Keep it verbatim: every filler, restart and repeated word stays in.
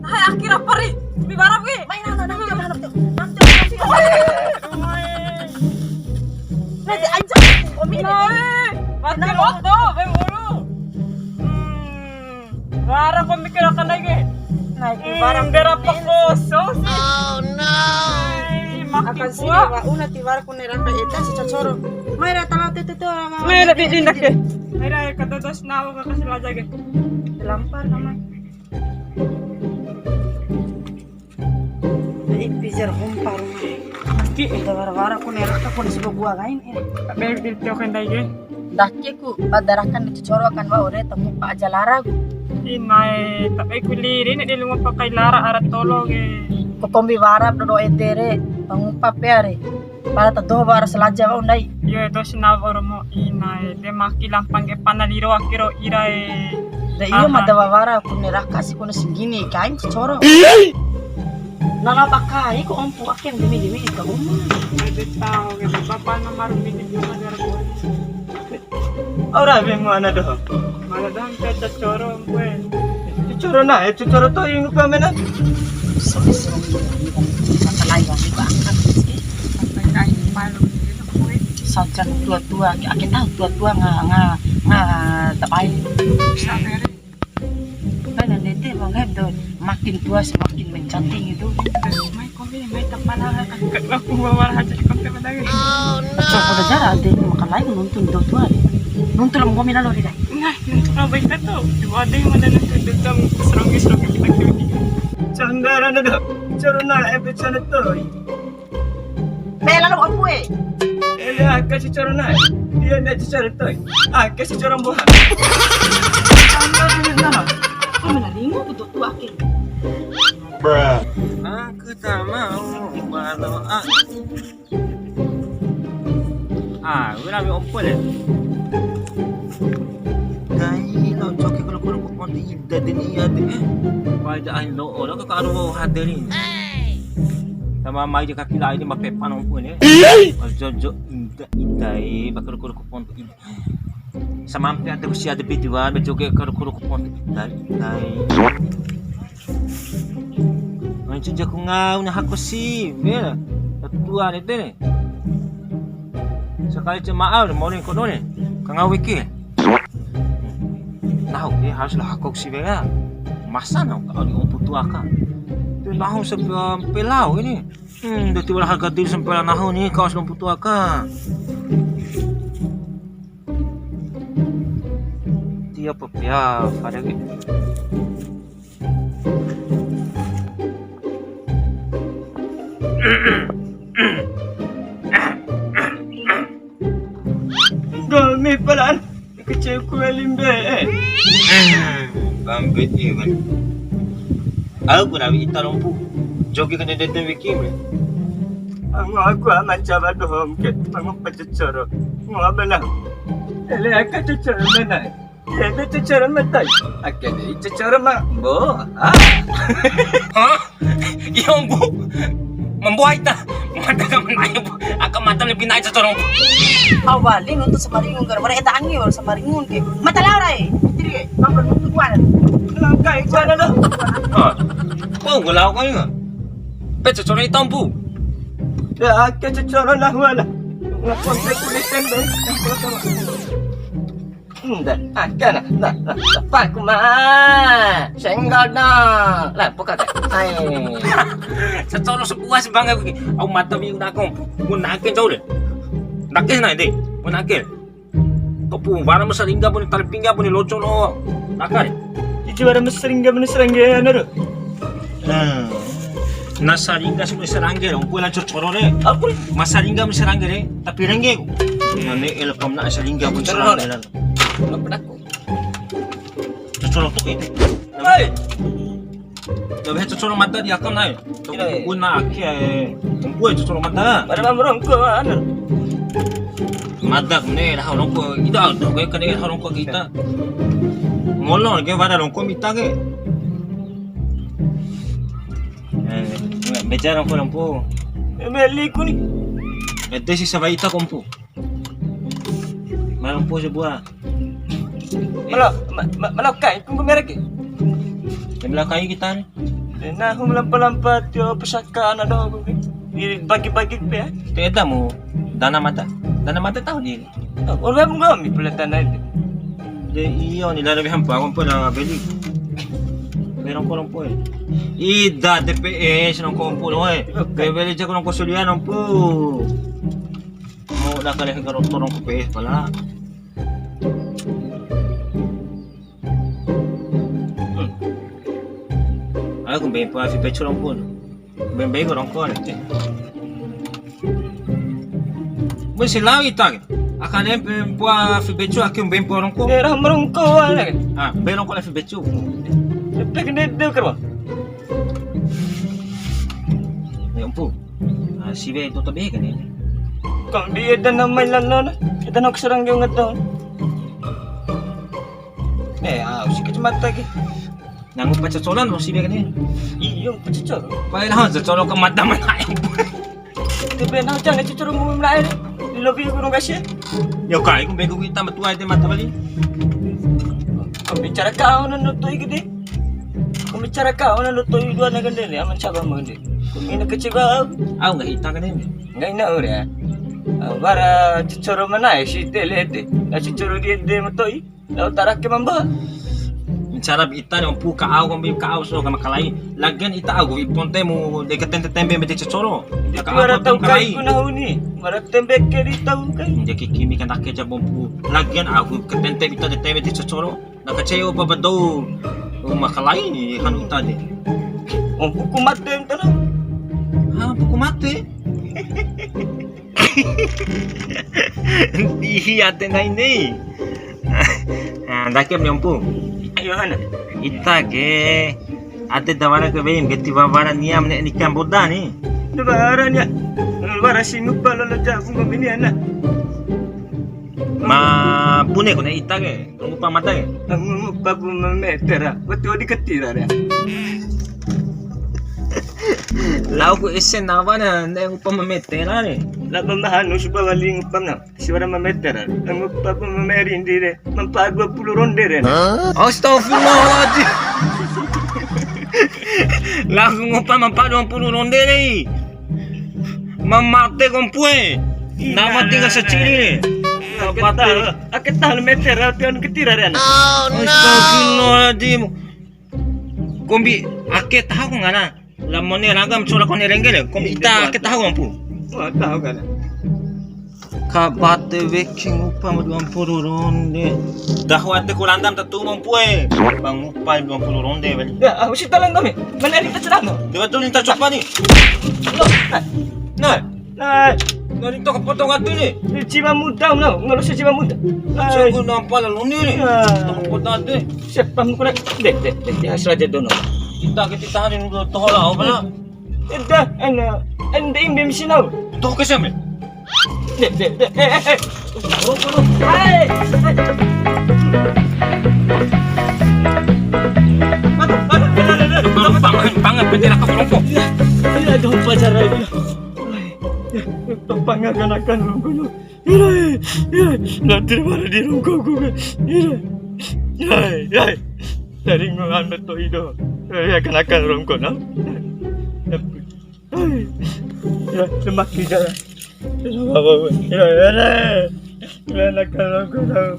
Hai, akhir apa, Ri? Di barang, Wi. Mai, nah, nah, nah, nah, nah, nah, nah, nah, nah. Nanti aja, komi. Nah, eh, mati moto, be mulu. Hmm, wara komi kira kan lagi. Nah, itu Hmm, barang. Berapa kosong sih? Oh, no. Hai, makin Akan sini, kuat. Wa, una tiwara ku neraka eta si cocoro. Mai ra tala tete tu, Mai ra bidin dah ke. Mai ra kata dos nawa ka kasi laja ke. Lampar nama. Ipi jar hompa ruma. Ki. Ita wara-wara ku neraka ku di sebuah gua kain, eh. Tabe di tio kendai ke. Ndake ku badarakan di cocoro kan wa ore ta ngupa aja lara ku. Inae, tabe ku liri ne di lunga pakai lara ara tolo ke. Ku kombi wara dodo ede re, ta ngupa pea re. Pala ta doho wara salaja wa'u ndai. Iyo, edo sinawa oromo inae, de maki lampang ke pana liro akiro irae. De iyo, mada wawara ku neraka si kone singgini kain cocoro. Nala bakai ku ompu ake demi-demi ka uma. Ede tahu ke, bapak nomor ini cuma gara-gara. Ora be mu ana doho. Mana dang ka cocoro, gue. Cocoro na, eh, cocoro to ingu pamena. Sorry, sorry. Kata lain lagi banget. Sampai kayak malu gitu, gue. Sajan tua-tua, ake tahu tua-tua nga, nga, nga tabai. Sabar. Kan ndede bang head do, makin tua semakin mencantik gitu. Mai komi, mai kepala kan. Aku bawa aja di konten lagi. Coba udah jarang ada yang makan lain nonton do tua. Nonton lah komi lalu dah. Nah, nonton apa kita tuh? Coba ada yang ada nonton do tuh, seronggi-seronggi kita kiri. Candara do. Corona episode tuh. Be lalo ompu e. Ele aka cicoro nai. Dia nai cicoro to'i. Aka cicoro mboha. Amba nai nana. Kau mana ringu ku tutu ake. Aku tak mau berdoa. Ah, wira be ompu le. Kai lo coki kalau kalau kau pon di ida deni ade. Pai da ai lo ora ka karu hadirin. Sama mai de kaki lai de ma pepa nompu ne. Jojo inda inda e, bakar kuru kupon inda. Samampe ada usia de biduan, bejoge kuru kuru kupon inda inda e. Mancu jaku ngau na hako si, be. Tua ne de ne. Sakali cuma au de mori kodo ne. Kangau wiki. Nahu ke harus la hakok si wea. Masa nahu ka au di ompu tua ka. Tu nahu sampe, sampe lao ini. Hmm, da tiwara harga diri sampe la nahu ni, ka au si ompu tua ka. Tiap ya, pada ke. Nggomi palan kecil kue limbe. Bambit iman. Aku nawi ita lompu. Jogi kena dede wiki me. Aku aku aman coba dohom ke. Aku pececoro. Ngabela. Ele aka cecoro mana? Ede cecoro ma tai. Ake de cecoro ma. Bo. Ah. Hah? Iyo, Bu. Mambo aita. Mada ka manai, Bu. Aka mada lebih naik cecoro. Awali nuntu samaringun, gara-gara eda angi wal samaringun ke. Mata Laura e. Tiri ke. Mambo nuntu kuan. Langkai kuan lo. Ah. Oh, gua lau kau ini. Pe cecoro hitam, Bu. Ya, ake cecoro lah wala. Ngapon pe kulit tembe. Nda, aka na, na, na, tepak ma. Senggol na. Lah, buka ka. Hai. Cocoro sepuas bang aku. Au mata mi udah aku. Mun nake jauh deh. Nake na de. Mun nake. Kepu wara ma saringga bune tali pingga bune loco no. Naka de. Cici wara ma saringga bune serangge anu do. Hmm. Na saringga sumbe serangge, ompu la cocoro re. Aku re. Ma saringga bune serangge re, tapi rengge ku. Mane ele pamna saringga bune serangge re. Apa dak? Cocoro tu ini. Hei. Tapi cocoro mata di akam nai. Cocoro na aki ai. Tunggu cocoro mata. Pada mamrong ku anu. Mata ne dah rongko. Ida dah gue kena dah rongko kita. Ngolong ke pada rongko mita ke. Eh, beca rongko lampu. Beli ku ni. Ete si sabai ita kompu. Malampu sebuah. Malo, ma-, ma-, malo kai, kunggu merek. Sebelah kai kita ni. Nahu ma lampa-lampa tio pusaka ana doho ku ke. Di bagi-bagi pe ya. Te eda mu dana mada. Dana mada tahu di. Oh, ora mu nggomi pula dana ede. De iyo ni, dana weha mpa kompo na beli. Berong korong poe. Ida D P S nong kompo doe. Oke. Be beli jago nong kosulian ompu. Mau dah kali ke rotor nong P S pala. Hmm. Aku mbei mpa afi pecu rongko. Mbei-mbei ko rongko ni. Mun si lao ita ke. Aka ne mpa afi pecu, ake mbei mpa rongko. Daerah merongko ana ke. Ah, mbei rongko afi pecu. Epek ne de kerwa. Ya ampun. Ah, siwe toto be kan ini. Kau dia dan nama lalo na. Kita nak serang dia ngeton. Eh, au si kacamata ke. Nangu pacacolan lo si dia kan ini. Iyo, pacacol. Pai lah, cacol ke mata mana? Tapi nah, jangan cacol mu mana ini. Di lobi gunung kasih. Yo kai, ku bego kita metu aja mata bali. Kau bicara kau nan lo to'i gede. Kau bicara kau nan lo to'i dua na gede ni, aman coba mau gede. Ini kecil bau. Au nggak ita kan ini. Nggak ina ore ya. Bara cacol mana si tele te. Cacol dia de mato'i. Lao tara ke mamba. Ncara ba ita ni ompu ka au, kombi ka au so ka makalai. Lagian ita au wi ponte mu de ka tente tembe mete cocoro. Ka au wara tau kai ku nahu ni. Wara tembe ke di tau kai. Ndeke kimi kandake ja bompu. Lagian au ka tente ita de tembe de cocoro. Na kaceo baba dou. Makalai ni kan ita de. Ompu ku mate ntana. Ha, ompu ku mate. Iya, te nai ni. Ah, ndake ni ompu. Ayo, hana. Ita ke, ade dawara ke beim, geti wawara niam ne nikam boda ni. Dawara nia. Wara si ngupa lolo jagung kami ni ana. Ma bune kone ita ke. Ngupa mada ke? Ngupa pu ma metera. Betul di ketira ya. Lao ku ese nawa na, ne ngupa ma metera re. La pemahanu supa wali ngupa na. Suara ma metera. Ngupa pu ma merindi re. Mampa dua puluh ronde re. Astagfirullahaladzim. Langsung ngupa mampa dua puluh ronde re. Mamate kompue. Nama tinggal secili re. Ake tahu, ake tahu meter, ake tahu ketira re ana. Astagfirullahaladzim. Kombi ake tahu ngana. La mone ragam sura kone rengge le. Kombi ita ake tahu ampu. Wah, tahu kan. Kabate weki ngupa ma dua mpuru ronde. Dahu ade ku landam tatu mampu e. Bang ngupa dua mpuru ronde wali. Ya, aku sih talang kami. Mana ini terserah no. Dia tu minta coba ni. Nah. Nah. Nah, rinto kapotong atu ni. Jiwa muda, no. Nggak usah jiwa muda. Nah. Aku nampak lalu ni. Nah. Rinto kapotong atu ni. Siapa mukul? Dek, dek, dek, dia asal aja dono. Kita, kita tahan dulu, toho lah, apa lah? Dah, enak. Ende imbe mesin au. Toho ke siapa? Dek, dek, dek. Eh, eh, eh. Rokok, rokok. Hai. Aduh, aduh, aduh, aduh. Pangan, pangan, pangan, pangan, rokok. Iya, iya, jauh pacar lagi. Topang akan-akan rongko no. Irai, irai. Nanti mana di rongko ku ke. Irai. Irai, irai. Dari ngoan beto ido. Irai, akan-akan rongko no. Irai. Irai, lemak di jalan. Irai, irai. Irai, akan rongko no.